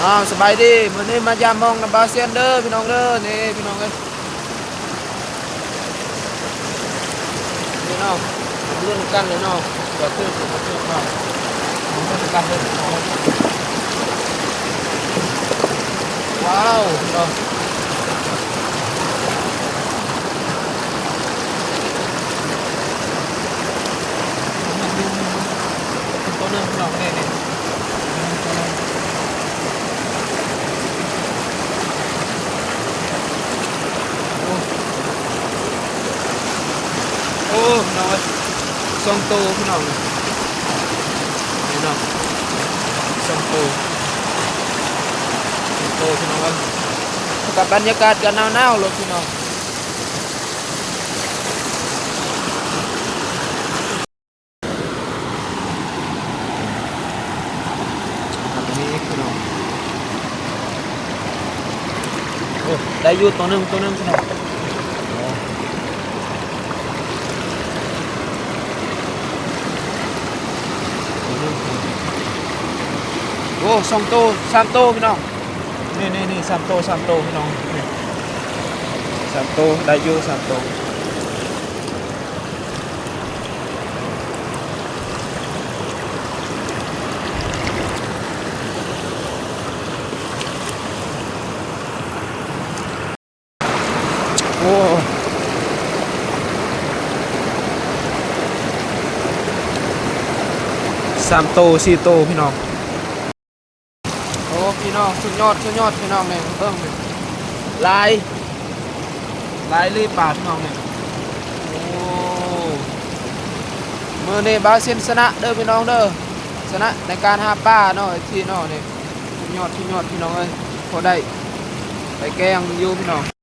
ອ້າວ ສະບາຍດີ ມື້ນີ້ມາຢາມມອງນຳບ່າວຊຽນເດີພີ່ນ້ອງເດີ. ນີ້ພີ່ນ້ອງເອີຍ ນີ້ເນາະ ມາລຸ້ນກັນເລີຍເນາະ ວ່າຖືກຫຼືບໍ່ຖືກເນາະ ມາລຸ້ນກັນເລີຍພີ່ນ້ອງເອີຍ. ວ້າວ ພີ່ນ້ອງ ໂຕໜຶ່ງພີ່ນ້ອງ ນີ້ ນີ້ ໂຕໜຶ່ງ ໂຕໜຶ່ງ. ໂອ້ ໂອ້ ພີ່ນ້ອງເອີຍ ສອງໂຕພີ່ນ້ອງ ນີ້ເນາະ ສອງໂຕ ສອງໂຕພີ່ນ້ອງເອີຍ. ກັບບັນຍາກາດກໍໜາວໆໂລດພີ່ນ້ອງ. ນີ້ພີ່ນ້ອງ ໂອ້ ໄດ້ຢູ່ໂຕໜຶ່ງ ໂຕໜຶ່ງພີ່ນ້ອງ. ໂອ້ ສອງໂຕ ສາມໂຕພີ່ນ້ອງ ນີ້ ນີ້ ນີ້ ສາມໂຕ ສາມໂຕພີ່ນ້ອງ ນີ້ ສາມໂຕ ໄດ້ຢູ່ສາມໂຕ. ໂອ້ ສາມໂຕ ສີ່ໂຕພີ່ນ້ອງ. ໂອ້ ພີ່ນ້ອງ ສຸດຍອດ ສຸດຍອດພີ່ນ້ອງ ນີ້ເບິ່ງນີ້ ຫຼາຍ ຫຼາຍເລີຍປາພີ່ນ້ອງນີ້. ໂອ້ ມື້ນີ້ບ່າວຊຽນຊະນະເດີພີ່ນ້ອງເດີ ຊະນະໃນການຫາປາເນາະ ເອັຟຊີເນາະ ນີ້ ສຸດຍອດ ສຸດຍອດພີ່ນ້ອງເອີຍ ພໍໄດ້ໄປແກງຢູ່ພີ່ນ້ອງ.